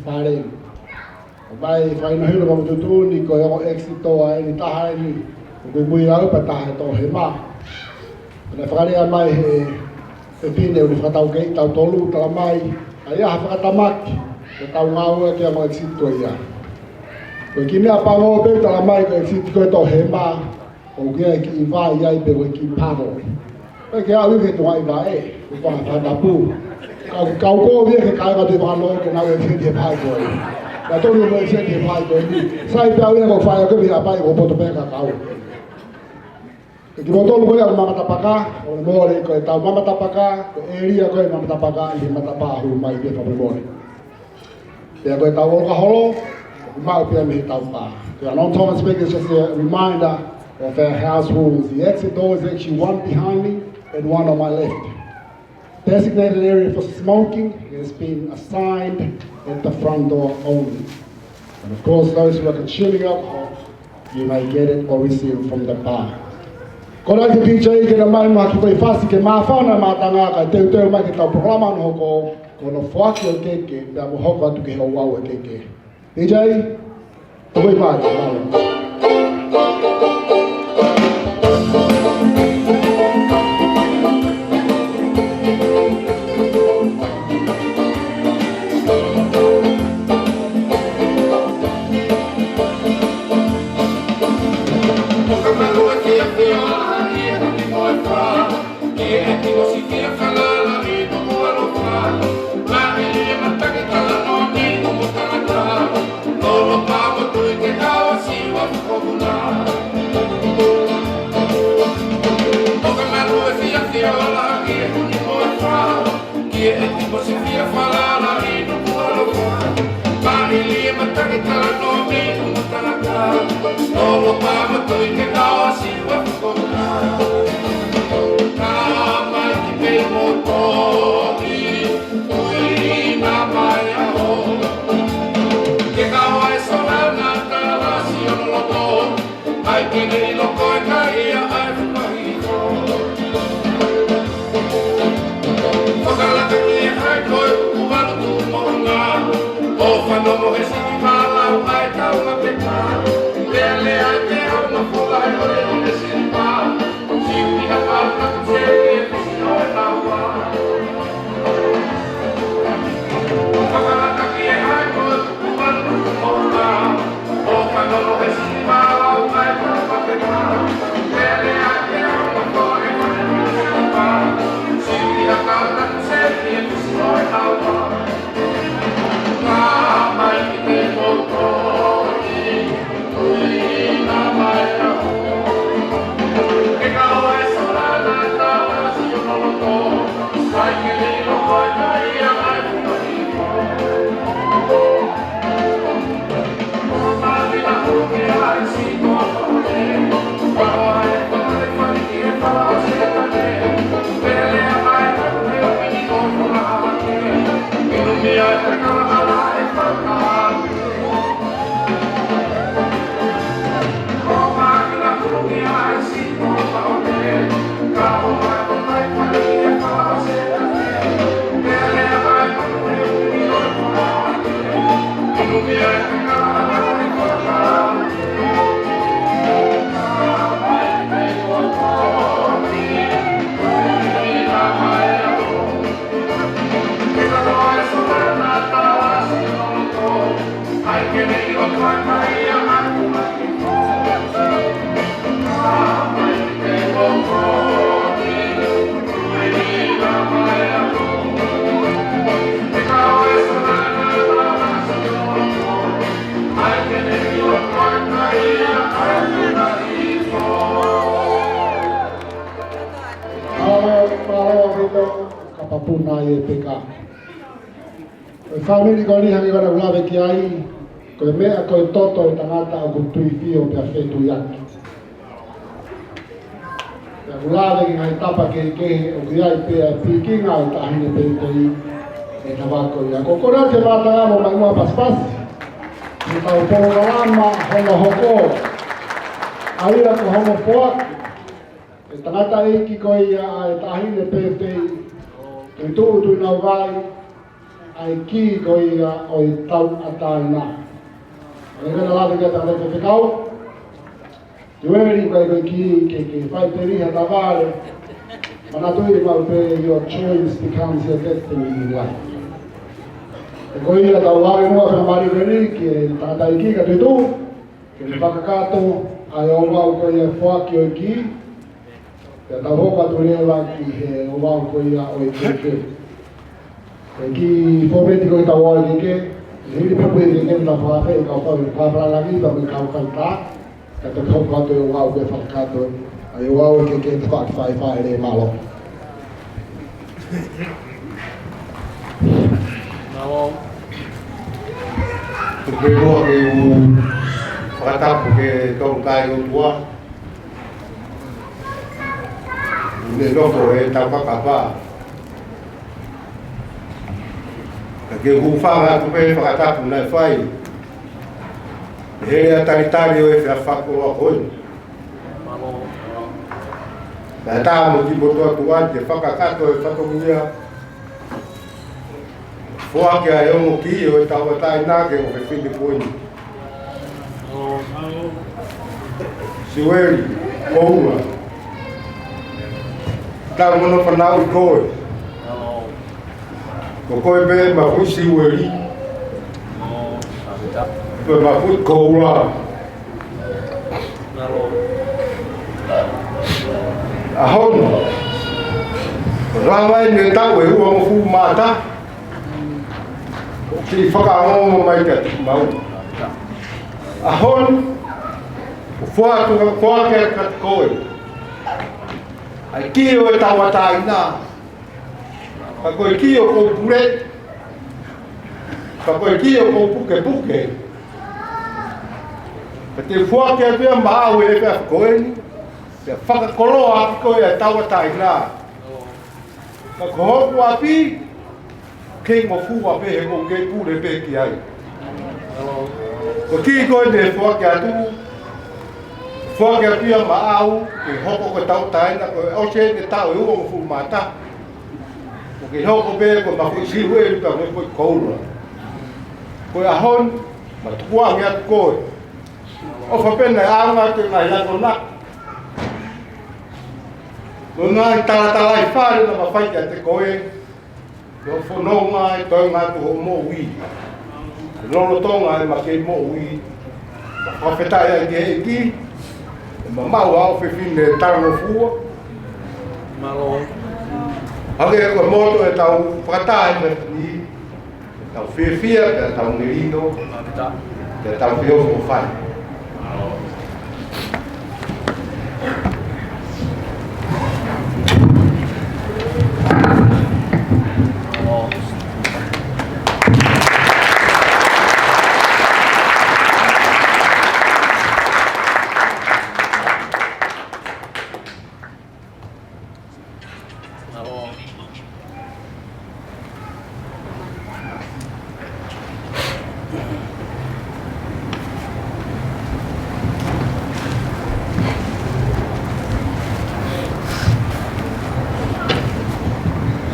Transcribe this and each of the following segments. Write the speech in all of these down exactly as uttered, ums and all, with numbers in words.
Fale. ʻOmai fakahinohino mo tuʻutuʻuni ko e ongo exit door ʻeni, taha ʻeni ʻoku ʻi mui au pea taha ʻe Tohema. Pea naʻe fakalea mai he fefine ʻoku fakataukei tautolu, talamai, ʻa ia ha fakatamaki, ko ʻetau ngāue ki he ongo exit ko ia. Ko e kiʻi meʻa pango pē talamai ko e exit ko e Tohema, ʻoku ʻi ai e kiʻi vai ai pē ko e kiʻi pano. ʻIkai ke aʻu ia ki he tuʻunga ʻi vai, ko e fanga fakatapu. Kau, kau ko ia ke kai ka te whano ke nau e fiti he vai ko ē. Ka tonu mo e fiti he vai ko ē. Sai pē au ia ko fai ake mi a pai ko poto pē ka kau. Ko kimoutolu ko ia ʻoku Mama Tapaka, ʻoku mole ko ʻetau Mama Tapaka, ko e ʻēlia ko e Mama Tapaka, ʻi he matapā hulu mai pē fakamolemole. Pea ko ʻetau ʻolokaholo, ʻoku maʻu pē ia mei heʻetau pā. Pea Nong Thomas Beck is just a reminder of our house rules. The exit door is actually one behind me and one on my left. Designated area for smoking has been assigned at the front door only. And of course, those who are consuming alcohol, you may get it or receive it from the bar. Ko e ʻai ke D J ke na mai ma ki toi fasi ke māfana mātanga ka teuteu mai ke tau polokalama ʻo hoko, ko hono foaki ʻo e keke, pea mo hoko atu ki he ouau ʻo e keke. D J, ʻoi mai, mālō. Ki he ʻEiki mo si fia falala i nuku alofa. Maʻili e matangi talanoa mei ʻumu tangata. Lolo pā mo toi ke tau a siva fukona. Ka mai ki pei mo toki. Ui na mai a ho. Ke tau a e solana tala si o loto. ʻAi ke ne ʻilo ko e kai ia ʻa e fakaʻi. Fakalaka ki he hai ko e uku valu tuʻu moʻunga. ʻO fano mo he sini mālau ʻa e tau ma peka. Lele ʻa e te au ma fola e ore ʻo e sini pā. Siu ki ha pā na ku se e fisi ʻo e tau a. Mālō, mālō ʻaupito, ka papuna e peka. Ko e fāmili ko eni hangē ko ʻeku lave ki ai, ko e meʻa ko e toto ʻo e tangata ʻoku tuifio pea fetuiaki. Pea ʻoku lave ki he ngaahi tapa kehekehe ʻoku ʻi ai pea pikinga ʻo e taʻahine peitei ʻi he tapa ko ia. Ko e kole atu ke mātanga mo mai muʻa pasipasi. Ke tau polokalama hono hoko. ʻA ia ko hono foaki. ʻE tangataʻeiki ko ia ʻa e taʻahine peitei. Tuʻituʻu Tuʻinauvai. ʻa e kī ko ia ʻo e tauʻatāina. ʻE mena lave ki he tangataʻi faifekau. Siueli, ʻoku ʻikai ko e kī ke, ke fai pē ha tavale. Manatuʻi maʻu pē, your choice becomes your destiny in life. Pea ko ia tau lave muʻa pē mali veli ki he tangataʻeiki kae tuʻu, ke ne fakakakato ʻa e ouau ko ia e foaki ʻo e kī. Pea tau hoko atu leva ki he ouau ko ia ʻo e keke. Ko e kiʻi fōmeti ko ē ʻetau ouau keke, hili pē ko e keke, tau fakafeʻiloaki, tau fakafeʻiloaki, tau fakafeʻiloaki, ka tau hoko atu e ouau ko e fakakakato, ʻa e ouau keke, tau fakafeʻiloaki, mālō. Mālō. Tuku pē muʻa ke u fakatapu ki he Tolukai ʻOtua. ʻI heʻene nofo ʻetau fakapā. Ka ke u hūfanga atu pē he fakatapu naʻe fai. He ʻa e talitali ʻo e efiafi fakakoloa ko eni. Naʻe tā mo e kiʻi motuʻa tuʻa ke fakakakato e fatongia. Foaki ʻa e ongo kī ʻo e tauʻatāina ki he ʻofefine ko eni. Siueli Koula. Tau mono fanauʻi koe. Ko koe pē mafuʻi Siueli. Ko e mafuʻi Koula. ʻAho ni, ʻoku lava eni e taʻu ʻe uangofulu mā taha. Kiʻi fakaongo mai kiate kimaua. ʻAho ni, ʻoku foaki atu, foaki atu kiate koe ʻa e kī ʻo e tauʻatāina. Ka ko e kī ʻoku ou pule, ka ko e kī ʻoku ou pukepuke. Ka te u foaki atu ia maʻau he efiafi ko eni, pea fakakoloa ʻaki koe ʻa e tauʻatāina. Ka ko hoku ʻapi, kei ngofua pē he ʻoku ou kei pule pē ki ai. Ko e kī ko eni ʻe foaki atu, foaki atu ia maʻau, ke hoko ko e tauʻatāina, ko e ʻosi eni e taʻu ʻe uangofulu mā taha. ʻOku kei hoko pē ko e mafuʻi Siueli pea mo e mafuʻi Koula. Ko e ʻaho ni, ma tukuange atu koe. ʻOfa pē naʻe ʻaonga atu e ngaahi akonaki. Ko e ngaahi talatalaifale naʻa ma fai kiate koe. Ko e fononga e toenga atu hoʻo moʻui. Lolotonga e makehe moʻui. Fakafetaʻi ai ki he ʻEiki. ʻE ma maʻu ʻa e ʻofefine talangofua. Mālō. Hangē ko e moto ʻetau fakataha he efiafi ni. Tau fiefia, pea tau melino, pea tau feʻofoʻofani.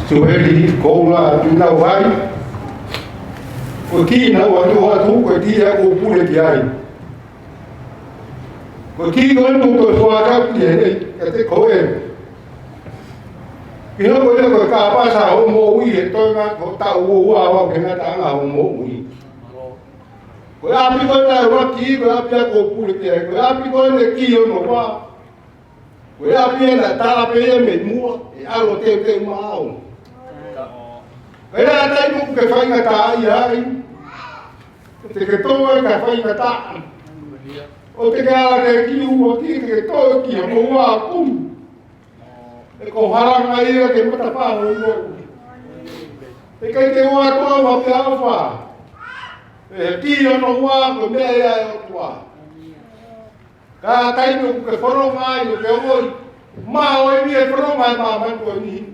Siueli Koula Pinau ai. Ko e kī naʻa ku ʻoatu, ko e kī ia ʻoku ou pule ki ai. Ko e kī ko eni ʻoku ou toe foaki atu ki he, kiate koe. Ke hoko ia ko e kāpasa hoʻo moʻui he toenga hoʻo taʻu ua ua ʻo aʻu ki he ngataʻanga hoʻo moʻui. Ko e ʻapi ko ē naʻe ʻuluaki, ko e ʻapi ia ʻoku ou pule ki ai, ko e ʻapi ko ē naʻe kī hono ua. Ko e ʻapi ia naʻe tala pē ia mei muʻa, ʻe ʻalu ʻo teuteu maʻau. Ka ʻi ai ha taimi ʻoku ke faingataʻaʻia ai, ʻoku te ke tō ai ka faingataʻa. ʻOku te ke ala ki he kī ʻuluaki, te ke tō ki he moʻua kumi. ʻE ko e halanga ia ki he matapā ʻo e moʻui. ʻE ʻikai te u ʻatu ʻa e ʻofa pē ʻofa. ʻE kī hono ua ko e meʻa ia ʻa e ʻOtua. Ka ʻi ai ha taimi ʻoku ke fononga ai ʻo ke ʻoi. Mā ʻo e mia fononga e māmani ko eni.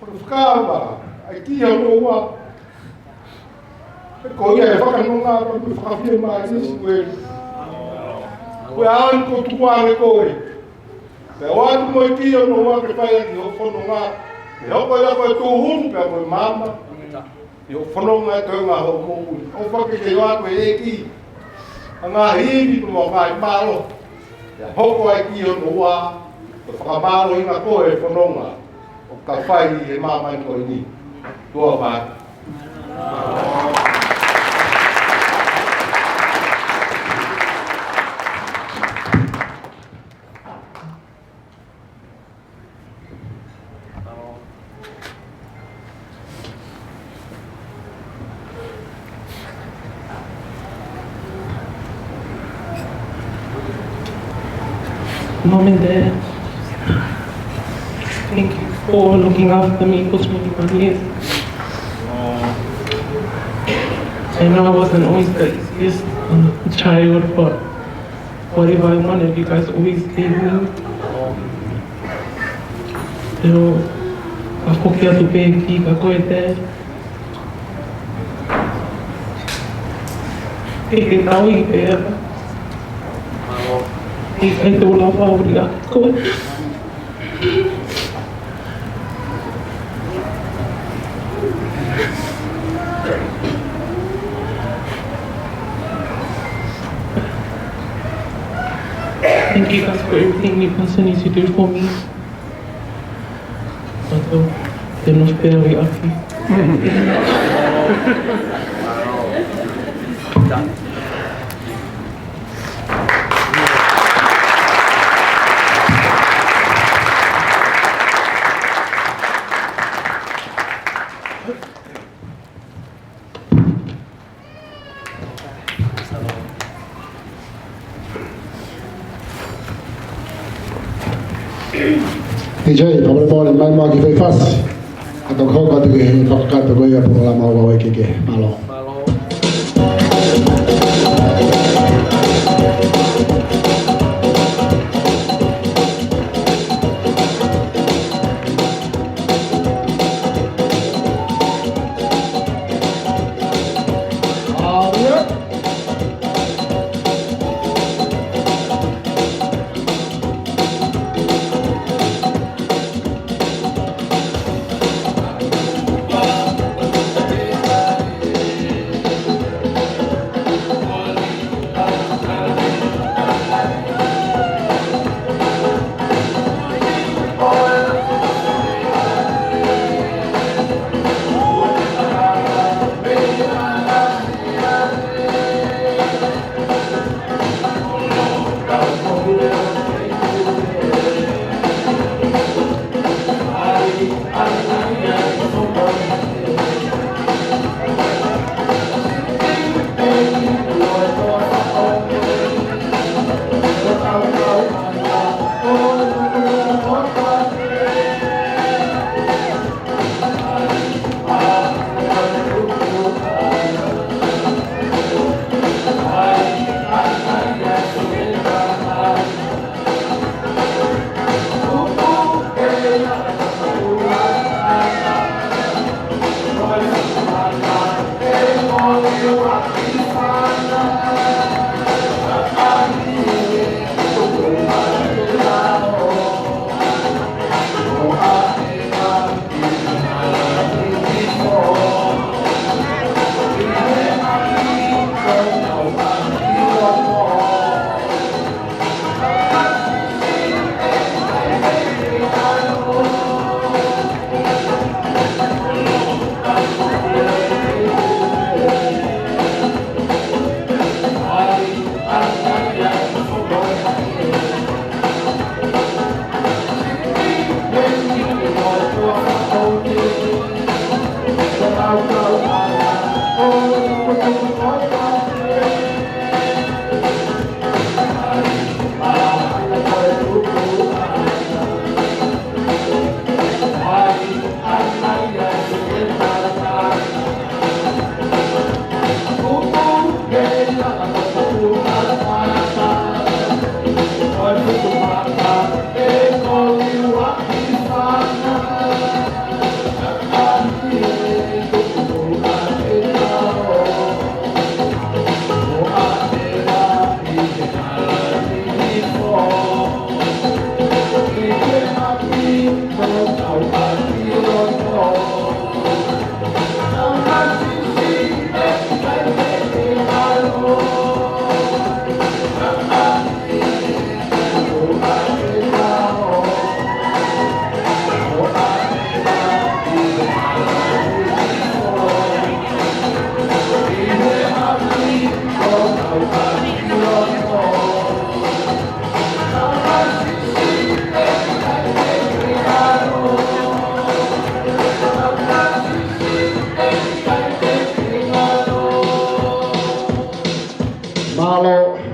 Fakafakava, ʻa e kī hono ua. Ko ia e fakanonga, ko e fakafiemālie Siueli. Ko e ʻaho ni ʻoku ou tukuange koe. Pea ʻoatu mo e kī hono ua ke fai ʻaki hoʻo fononga. Ke hoko ia ko e tūhulu pea mo e maama. ʻI hoʻo fononga ʻi he toenga hoʻo moʻui. ʻOfa ke ke ʻoatu ʻe he ʻEiki ʻa e ngaahi ivi pea mo e ngaahi mālohi. ʻIo, hoko ai ki hono ua, ʻo fakamālohiʻi koe he fononga ʻoku ke fai ʻi he māmani ko eni. Tuʻa ʻofa atu. Mom and Dad, thank you for looking after me for twenty-one years. I know I wasn't always the easiest, um, child, but whatever I wanted, you guys always gave me. Pero, ʻoku ou foki atu pē ki he ʻEiki, ka ko e te ʻEiki ke tauhi pē. ʻEiki, ʻai tō lava uri a koe. Thank you guys for everything you continue to do for me. Although, te nofo pē au ʻi ʻapi. ʻIo, fakamolemole mai muʻa ki he fasi. Ka tau hoko atu ki he fakakakato ko ia polokalama ʻo e ʻEiki ke mālō.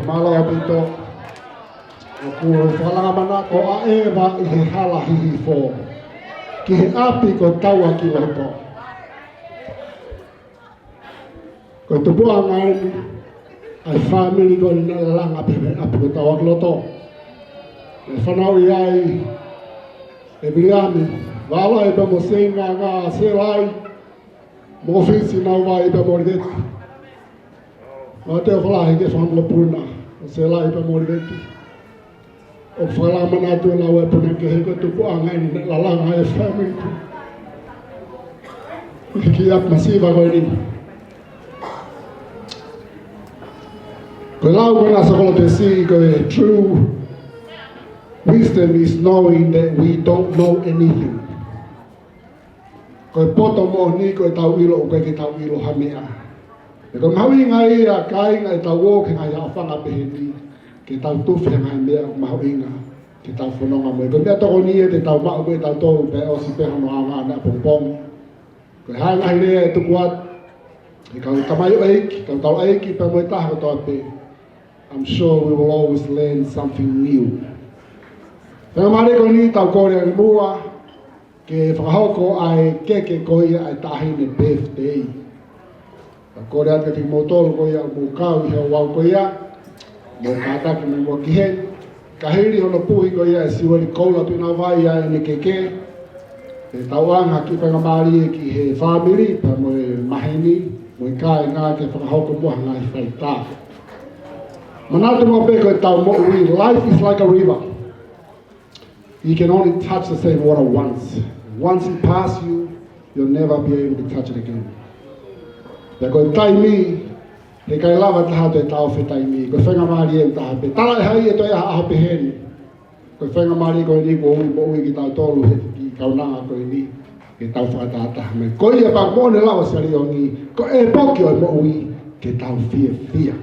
Mālō ʻaupito. ʻOku ou fakalanga manatu ʻa ʻEva ʻi he hala hihifo ki he ʻapi ko Taua ki loto. Ko e tupuʻanga eni ʻa e fāmili ko eni naʻe langa pē mei he ʻapi ko Taua ki loto. Naʻe fanauʻi ai ʻe Viliami Valaʻe pea mo Seinga Ngā Selai, mo Fisi Nauvai pea mo ʻOliveti. Māteo Falahi ke fakamokopuna ʻo Selai pea mo ʻOliveti. ʻOku fakalanga manatu ʻa e lau ʻa e punake he ko e tupuʻanga eni naʻe langa ai e fāmili ki he ʻapi masiva ko eni. Ko e lau ko ena ʻa Sōkolotesi, ko e true wisdom is knowing that we don't know anything. Ko e poto moʻoni ko ʻetau ʻilo ʻoku ʻikai ke tau ʻilo ha meʻa. Pea ko e mahuʻinga ia, kāinga, ʻetau ō ki he ngaahi haʻofanga pehē ni, ke tau tufi he ngaahi meʻa ʻoku mahuʻinga ke tau fononga mo ia. Ko e meʻa tokoni ia te tau maʻu mo ia ʻetau tō pea ʻosi pē hono anga ʻapongipongi. Ko e hā e ngaahi lea ʻe tuku atu ʻe he kau tamaioʻeiki, kau taulaʻeiki pea mo e taha kotoa pē. I'm sure we will always learn something new. Faingamālie ko eni tau kole ʻi muʻa ke fakahoko ʻa e keke ko ia ʻa e taʻahine birthday. Tau kole atu kiate kimoutolu ko ia ʻoku mou kau ʻi he ouau ko ia, mou kātaki mai muʻa ki heni. Ka hili hono puhi ko ia ʻe Siueli Koula Tuʻinavai ʻa ʻene keke, ʻe tau ʻoange ha kiʻi faingamālie ki he fāmili pea mo e maheni mo e kāinga ke fakahoko muʻa ha ngaahi faitā. Manatu maʻu pē ko ʻetau moʻui, life is like a river. You can only touch the same water once. Once it pass you, you'll never be able to touch it again. Pea ko e taimi, heʻikai lava ha taha ʻo toe taʻofi e taimi. Ko e faingamālie ʻe taha pē. Talaʻehai ʻe toe ʻi ai ha ʻaho pehē ni. Ko e faingamālie ko eni kuo ui moʻui kitautolu he kiʻi kaunanga ko eni ke tau fakatahataha mai. Ko ia pea moʻoni lava Siaosi Liongi, ko e ʻepoki ʻo e moʻui ke tau fiefia.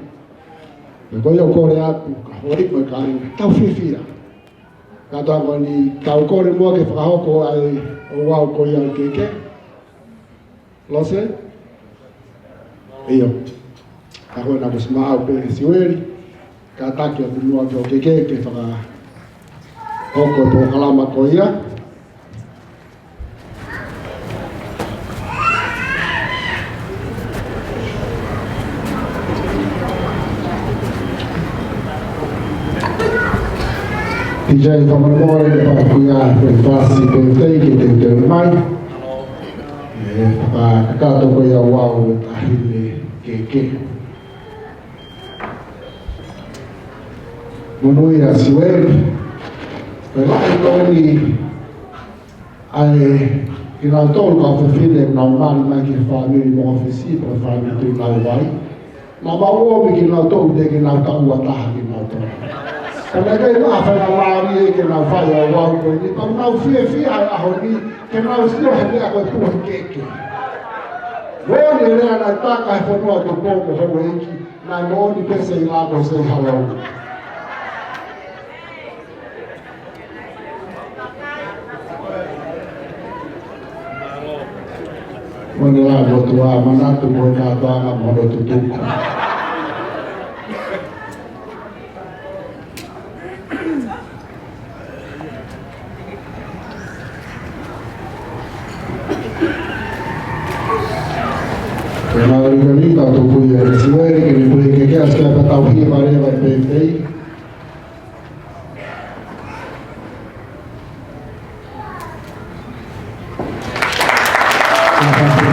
Pea ko ia ʻoku ou kole atu, ka holi ko e kāinga, tau fiefia. Kātoa ko eni tau kole muʻa ke fakahoko ʻa e ouau ko ia ʻo e keke. Lose? ʻIo. Ka ko ena kuo ʻosi maʻu pē ʻe Siueli. Kātaki atu muʻa ki he keke ke fakahoko e polokalama ko ia. P J, fakamolemole, ʻe pau ko ia, ko e fasi, ko e teiki, teuteu mai. ʻE, fakakakato ko ia ouau ʻo e taʻahine keke. Monūʻia Siueli. Ko e lahi ko eni ʻa e kinautolu kau fefine ʻoku nau mali mai ki he fāmili Mokofisi, ko e fāmili Tuʻinavai. Naʻa mau ʻomi kinautolu, teʻeki ke nau taʻu ua taha kinautolu. Ka naʻe ʻikai ha faingamālie ke nau fai ʻa e ouau ko eni, pea nau fiefia he ʻaho ni, ke nau sio he meʻa ko e puha keke. Moʻoni e lea naʻe taka he fonua Tupou mo Houʻeiki, naʻe moʻoni pē sei lako sei halou. Mo e lea ʻa e ʻOtua, manatu mo e kātoanga mo hono tutuku. Pea mau ʻi he ʻaho ni, tau tuku ia ʻe Siueli ke ne puhi e keke, ʻosi pea tau hiva leva e pēpē. Happy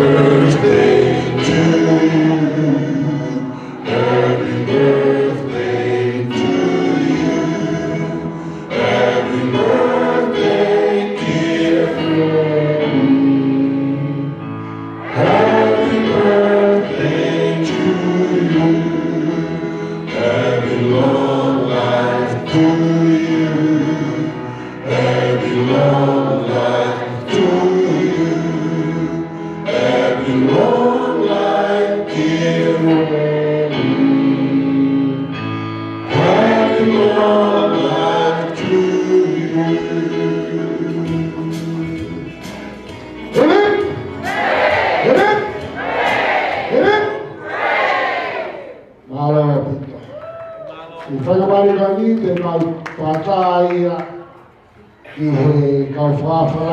birthday to you. Happy birthday to you. Happy birthday, dear Florrie. Happy birthday to you. Happy long life to you. Happy long life to you. Happy long life, dear Florrie. Happy long life to you. Fakamolemole, te mau fakataha ia ki he kau fakafa